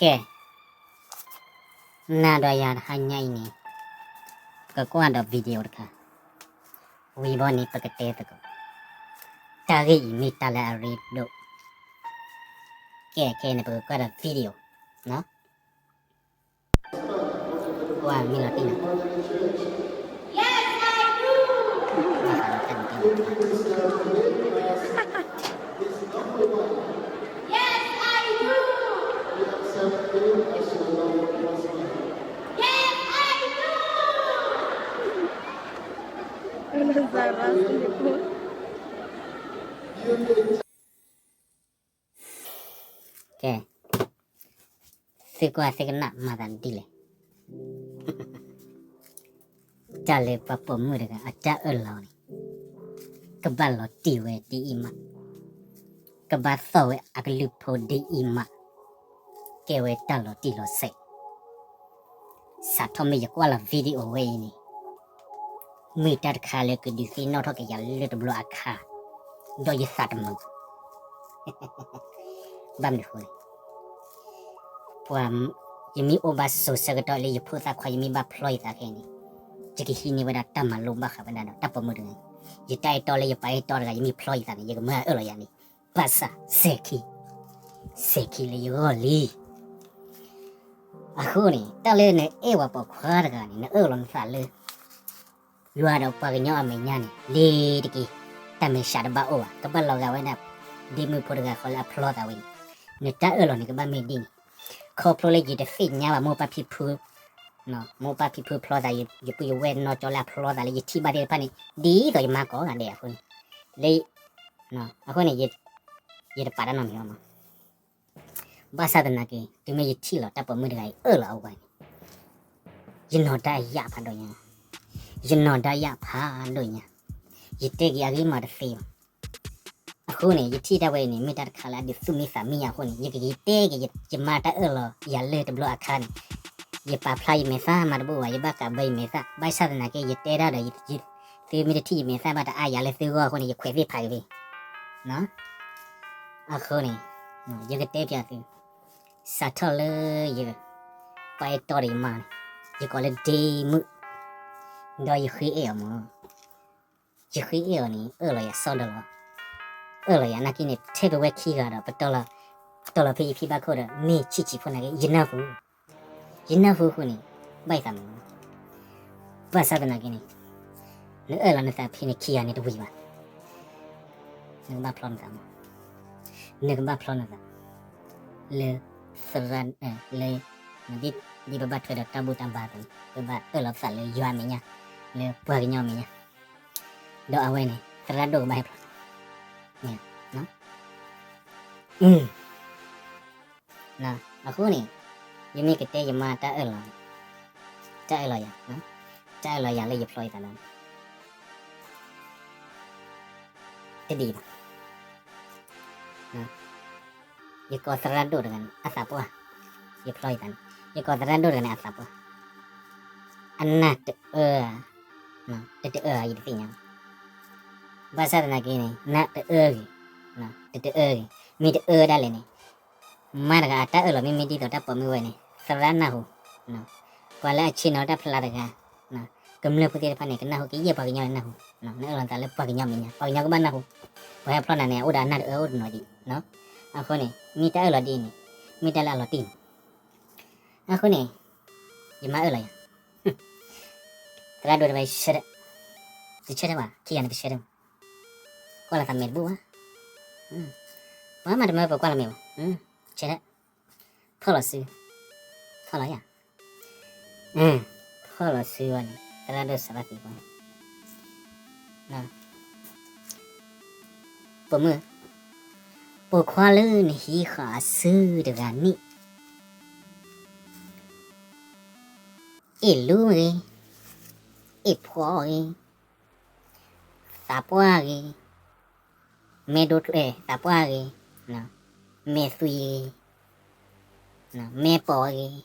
ကဲ, နၤဒီးယၤတဟါညါအံၤန့ၣ် ပကကွၢ်ဒီး video တခါ, ဝံၤဘီန့ၣ် ပကတဲသကိး, တၢ်ဂ့ၢ်အံၤမ့ၢ်တၢ်လၢအရ့ဒိၣ်, ကဲ ခဲအံၤန့ၣ် ပကကွၢ်ဒီး video နီၤ. ကွၢ်မ့ၢ်လီၤတံၢ်နီၤ. ကဲ, သုကွၢ်သုကနၣ်မၤသးဒ်လဲၣ်. တၢ်လၢပှၤပိာ်မုၣ်တဂၤအတၢ်အၢၣ်လီၤန့ၣ် ကဘၣ်လီၤတံၢ်ဝဲဒ်အံၤမး, ကဘၣ်သီၣ်ဝဲအကလုၢ်ဖိဒ်အံၤမး, ကဲဝဲတၢ်လီၤတံၢ်လီၤဆဲး. စးထီၣ်မ့ၢ်ယကွၢ်လီၤ video ဝဲအံၤန့ၣ် မ့ၢ်တၢ်တခါလၢကဒုးသ့ၣ်နီၣ်ထီၣ်က့ၤယၤလၢတဘျီအခါ, ဒီးယသးတမုာ်ဘၣ်. ဘၣ်မနုၤအဃိလဲၣ်. ပှၤ, ယမ့ၢ်အိၣ်ဘၣ်စိၤဆၢကတီၢ်လၢယဖိသၣ်ခွါ ယမ့ၢ်ဘၣ်ဖျီယသးခဲအံၤန့ၣ်, ယကဟံးန့ၢ်ဝဲဒၣ်တၢ်မၤလိဘၣ်ဃးဝဲဒၣ်ဒီးတၢ်ပိာ်မုၣ်တဂၤ, ယတၢ်အဲၣ်တီလၢယပၢ်အဲၣ်တီတဂၤ ယမ့ၢ်ဖျီယသးန့ၣ် ယကမၢအၢၣ်လီၤယၤန့ၣ်, ဘၣ်ဆၣ်စဲၤခံ, စဲၤခံလၢယဂီၢ်လံ. အဃိန့ၣ် တၢ်လၢနအဲၣ်ဝဲပိာ်ခွါတဂၤန့ၣ် နအၢၣ်လီၤနသးလၢ ယွၤဒီးပှၤကညီအမဲာ်ညါန့ၣ် လ့ၤတက့ၢ်, တၢ်မဲာ်ဆှးတဘၣ်အိၣ်ဘၣ်, ကဘၣ်လီၤဂာ်ဝဲဒၣ် ဒ့မုၣ်ဖိတဂၤဃီလၢအဖျီသးဝဲန့ၣ်, နတၢ်အၢၣ်လီၤန့ၣ် ကဘၣ်မ့ၢ်ဒ်န့ၣ်, ခီဖျိလၢယတသ့ၣ်ညါဘၣ် မိၢ်ပၢ်ဖံဖု, မိၢ်ပၢ်ဖံဖုဖျီသး ယပုၢ်ယဝဲၢ်နီၢ်ကၠီလၢအဖျီသးလၢယထံၣ်ဘၣ်သ့ၣ်တဖၣ်န့ၣ် ဒ်သိးယမါကိးဂၤဒဲးအဃိန့ၣ်, လၢ, အဃိန့ၣ်, ယတပာ်တၢ်နီတမံၤဘၣ်မး. ဘၣ်ဆၣ်သနာ်က့ တုၤမ့ၢ်ယထံၣ်လီၤတၢ်ပိာ်မုၣ်တဂၤအံၤအၢၣ်လီၤအဝဲန့ၣ်, ယနီၢ်ဒါယၣ်ဖးဒိၣ်ညါ, ယနီၢ်ဒါယၣ်ဖးဒိၣ်ညါ, ယတဲက့ၤအဂ့ၢ်မးတသ့ဘၣ်. အဃိန့ၣ် ယထံၣ်တၢ်ဝဲအံၤန့ၣ် မ့ၢ်တၢ်တခါလၢအဒုးသူၣ်မံသးမံယၤအဃိန့ၣ် ယကက့ၤတဲက့ၤယမါတၢ်အၢၣ်လီၤယၤလၢတဘျီအခါန့ၣ်, ယပာ်ဖျါယမဲာ်သၣ်မးတဘူၣ်ဘၣ်, ယဘၣ်ကးဘၢယမဲာ်သၣ်, ဘၣ်ဆၣ်သနာ်က့ ယတဲတၢ်ဒီး သုမ့ၢ်တထံၣ်ယမဲာ်သၣ်ဘၣ်တအါယၤလၢသုဂီၢ်အဃိန့ၣ် ယခွဲးသ့ၣ်ဖးက့ၤဖဲ အဃိန့ၣ်, ယကတဲပျးသု, စးထီၣ်လၢယ, ပှၤအဲၣ်တီဒီးယမါန့ၣ်, ယကိးလၢဒ့မုၣ်, ဒီးယဃ့အဲၣ်အီၤမး, ယဃ့အဲၣ်အီၤန့ၣ် အၢၣ်လီၤယၤစီဒီလီၤ, အၢၣ်လီၤယၤနာ်က့န့ၣ် ထဲပဝဲခံဂၤဒီး ပတီၢ်လီၤဖဲယဖံဘၣ်ခိၣ်ဒီး မ့ၢ်ဆံးဆံးဖိနာ်က့ ယနၢ်ဟူ, ယနၢ်ဟူဃိန့ၣ် ဘၣ်ယသးမုာ်လီၤ. ဘၣ်ဆၣ်သနာ်က့န့ၣ်, နအၢၣ်လီၤနသးဖဲန့ၣ်ခံဂၤန့ၣ်တဝံၤဘၣ်, နကဘၣ်ဖျီနသးမး, နကဘၣ်ဖျီနသး, လၢ, သရၣ်, လၢ, ဒ်ပဘၣ်ထွဲဒီးတၢ်ဘူၣ်တၢ်ဘါအသိးန့ၣ် ပဘၣ်အၢၣ်လီၤသးလၢယွၤအမဲာ်ညါ, လၢပှၤကညီအမဲာ်ညါ, ဒီးအဝဲန့ၣ် သရၣ်ဒိၣ်ကဘၣ်ဟဲဖျီ, အဃိန့ၣ်, ယမ့ၢ်ကတဲယမါတၢ်အၢၣ်လီၤ, တၢ်အၢၣ်လီၤယၤ, တၢ်အၢၣ်လီၤယၤလၢယဖျီယသးလၢ တဒ်ဘၣ်. ယကိးသရၣ်ဒိၣ်တဂၤန့ၣ် အသးပှၢ်, ယဖျီယသးန့ၣ် ယကိးသရၣ်ဒိၣ်တဂၤန့ၣ် အသးပှၢ်, အနၢ်တအၢဧါ, တတအၢဧါ ယတသ့ၣ်ညါ, ဘၣ်ဆၣ်သနာ်က့န့ၣ် နၢ်တအၢဂ့ၤ, တတအၢဂ့ၤ, မ့ၢ်တအၢဒၣ်လဲာ်န့ၣ် မါတဂၤအတၢ်အၢၣ်လီၤမ့မ့ၢ်ဒ်သိးတၢ်ပိာ်မုၣ်ဝဲန့ၣ် သရၣ်နၢ်ဟူ, ပှၤလၢအဆ့ၣ်နီၤတၢ်ဖျါတဂၤ, ကမျၢၢ်ဖိသ့ၣ်တဖၣ်န့ၣ် ကနၢ်ဟူကယဲၢ်ပှၤကညီန့ၣ်နၢ်ဟူ, နအၢၣ်လီၤသးလၢပှၤကညီမဲာ်ညါ ပှၤကညီကဘၣ်နၢ်ဟူ, ပှၤဟဲဖျီနၤန့ၣ် အိၣ်ဒီးအနၢ်တအၢအိၣ်တနီၤဒံး, အဃိန့ၣ် မ့ၢ်တၢ်အၢၣ်လီၤဒ်အံၤန့ၣ် မ့ၢ်တၢ်လၢအလီၤတံၢ်န့ၣ်, အဃိန့ၣ် ယမါအၢၣ်လီၤယၤ, သရၣ်ဒိၣ်တဝဲဆၢထၢၣ်, တဆၢထၢၣ်ဘၣ် ခံဂၤန့ၣ်တဆၢထၢၣ်, ကွၢ်လီၤသးမဲာ်တဘူၣ်ဘၣ်, ပှၤမၤတမၢပကွၢ်လီၤမဲာ်ဘၣ်, ဆၢထၢၣ်, ဖီၣ်လီၤစု, ဖီၣ်လီၤယၤ, ဖီၣ်လီၤစုဝဲန့ၣ် သရၣ်ဒိၣ်စးဘၣ်သံကွၢ်, ပိာ်မုၣ်, ပိာ်ခွါလၢနဟံးဃာ်အစုတဂၤန့ၣ် အ့ၣ်လူဂ့ၤ, အ့ၣ်ဖှီဂ့ၤ, သးပှၢ်ဂ့ၤ, မဲဒိ, သးပှၢ်ဂ့ၤ, မဲသွံဂ့ၤ, မဲပိာ်ဂ့ၤ,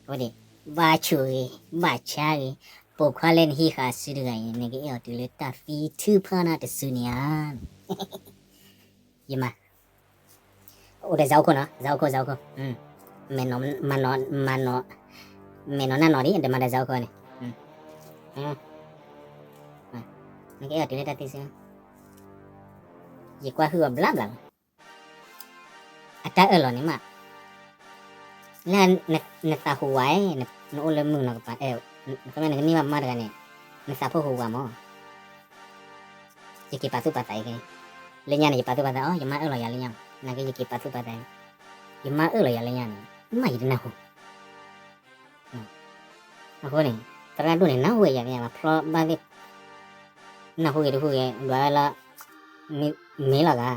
ဝဲဒၣ်, ဘၣ်ဆူၣ်ဂ့ၤ, ဘၣ်ဆါဂ့ၤ, ပိာ်ခွါလၢနဟံးဃာ်အစုတဂၤအံၤ နကအဲၣ်အီၤတုၤလၢတၢ်သံထုဖးနၤတစုန့ၣ်ဧါ. ယမါ, အိၣ် အိၣ်ဒီးစးအိၣ်ခိၣ်နီၤ, စးအိၣ်ခိၣ် စးအိၣ်ခိၣ်, မဲာ်နီၢ်မၤနီၢ်, မဲာ်နီၢ်နီၢ်နီၢ်ဒ် ဒီးမၤဒီးစးအိၣ်ခိၣ်န့ၣ်, နကအဲၣ်ဒိးတုၤလၢတၢ်သ့စ့ၢ်, ယကွၢ်ဟုၣ်အီၤဘျါဘျါလီၤ. အတၢ်အၢၣ်လီၤန့ၣ်မး, လၢနသးဟူးဝး, နအိၣ်လၢမုၢ်နီၢ်ကပၤ, နကန့ၢ်ဘၣ်မါတဂၤန့ၣ်, နသးဖိဟူးဝးမး, ယက့ၤပာ်သူၣ်ပာ်သးအံၤ, လၢညါန့ၣ် ယပာ်သူၣ်ပာ်သးအီၤ, ယမါအၢၣ်လီၤယၤလၢညါမး, နာ်က့ယက့ၤပာ်သူၣ်ပာ်သး, ယမါအၢၣ်လီၤယၤလၢညါန့ၣ်, မ့ၢ်ယတနၢ်ဟူ အဃိန့ၣ်, သရၣ်ဒိၣ်န့ၣ် နၢ်ဟူဝဲယၤမး ဖျီဘၣ်သ့ၣ်, နၢ်ဟူဂ့ၤတဟူဂ့ၤ ဒွးဝဲလၢ, မ့ၢ်လီၤဂၤ,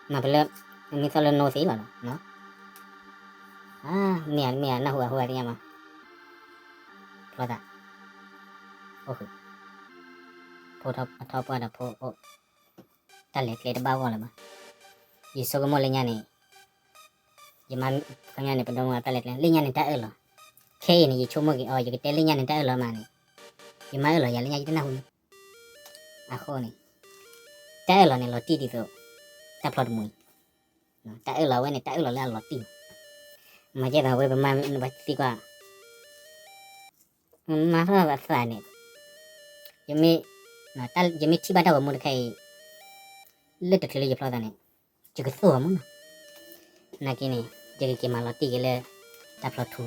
မ့ၢ်ဖဲလၢ, မ့ၢ်သီလၢနိသ့လီၤလီၤ, မ့ၢ်ဧါ မ့ၢ်ဧါ နၢ်ဟူဂ့ၤဟူဂ့ၤသ့ၣ်ညါမး, ဖျီသး, အိၣ်ဃုာ်, ဖိအထီပှၢ်ဒီးဖိအိၣ်, တၢ်လဲၤကျဲတဘၣ်ဂီၢ်လၢၤဘၣ်, ယဆိကမိၣ်လၢညါန့ၣ်, ယမါ, ခီပညီန့ၣ် ပဒီမါတၢ်လဲၤကျဲ လၢညါန့ၣ်တၢ်အၢၣ်လီၤ, ခဲအံၤန့ၣ် ယဆိကမိၣ်က့ၤအီၤ ယကတဲလၢညါန့ၣ်တၢ်အၢၣ်လီၤမးန့ၣ်, ယမါအၢၣ်လီၤယၤလၢညါ ယတနၢ်ဟူန့ၣ်, အဃိန့ၣ်, တၢ်အၢၣ်လီၤန့ၣ်လီၤတံၢ်ဒ်သိး, တၢ်ဖျီတမှံၤ, တၢ်အၢၣ်လီၤဝဲန့ၣ် တၢ်အၢၣ်လီၤလၢအလီၤတံၢ်, မၤကဲသးဝဲပမါသံကွၢ် မၤထီၣ်အသးန့ၣ်, ယမ့ၢ်, ယမ့ၢ်ထံၣ်ဘၣ်တၢ်ဂီၤမူတခါအံၤ, လၢတချုးလၢယဖျီသးန့ၣ်, ယကသိၣ်အီၤမးနီၤ, နာ်က့န့ၣ်, ယကက့ၤမၤလီၤတံၢ်က့ၤလၢ, တၢ်ဖျီထူ,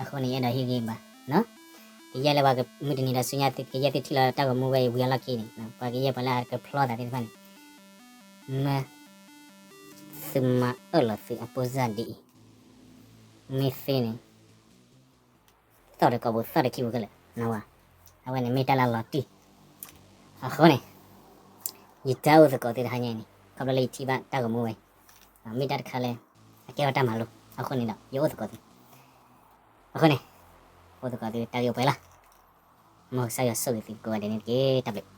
အဃိန့ၣ် ယအဲၣ်ဒိးဟ့ၣ်ဂံၢ်ဘါ, ကယဲၢ်လၢပှၤမုၢ်တနံၤဒီးဆူညါ ကယဲၢ်သ့ၣ်ထံၣ်လီၤတၢ်ဂီၤမူဝဲအံၤဝံၤအလီၢ်ခံန့ၣ် ပှၤကယဲၢ်ပှၤလၢအကဖျီသးသ့ၣ်တဖၣ်န့ၣ်, မ့ၢ်, သုမၤအၢၣ်လီၤသုအပိၢ်စၢ်ဒ်အံၤ, မ့ၢ်သ့န့ၣ် သီၣ်ဒီးကိာ်ပူၤ သီၣ်ဒီးခံပူၤခဲလၢာ်, အဝဲန့ၣ်မ့ၢ်တၢ်လၢအလီၤတံၢ်, အဃိန့ၣ်, ယတၢ်အိၣ်သကိးသုတဟါညါအံၤန့ၣ် ခီဖျိလၢယထံၣ်ဘၣ်တၢ်ဂီၤမူဝဲအံၤ, မ့ၢ်တၢ်တခါလၢ, အကဲထီၣ်တၢ်မၤလိ, အဃိန့ၣ်ဒီး ယအိၣ်သကိးသု, အဃိန့ၣ်, အိၣ်သကိးသုတၢ်ဂ့ၢ်အိၣ်ပှဲၤလီၤ, မ်ကစၢ်ယွၤဆိၣ်ဂ့ၤသုကိးဂၤဒဲးန့ၣ်တက့ၢ် တၢ်ဘျုး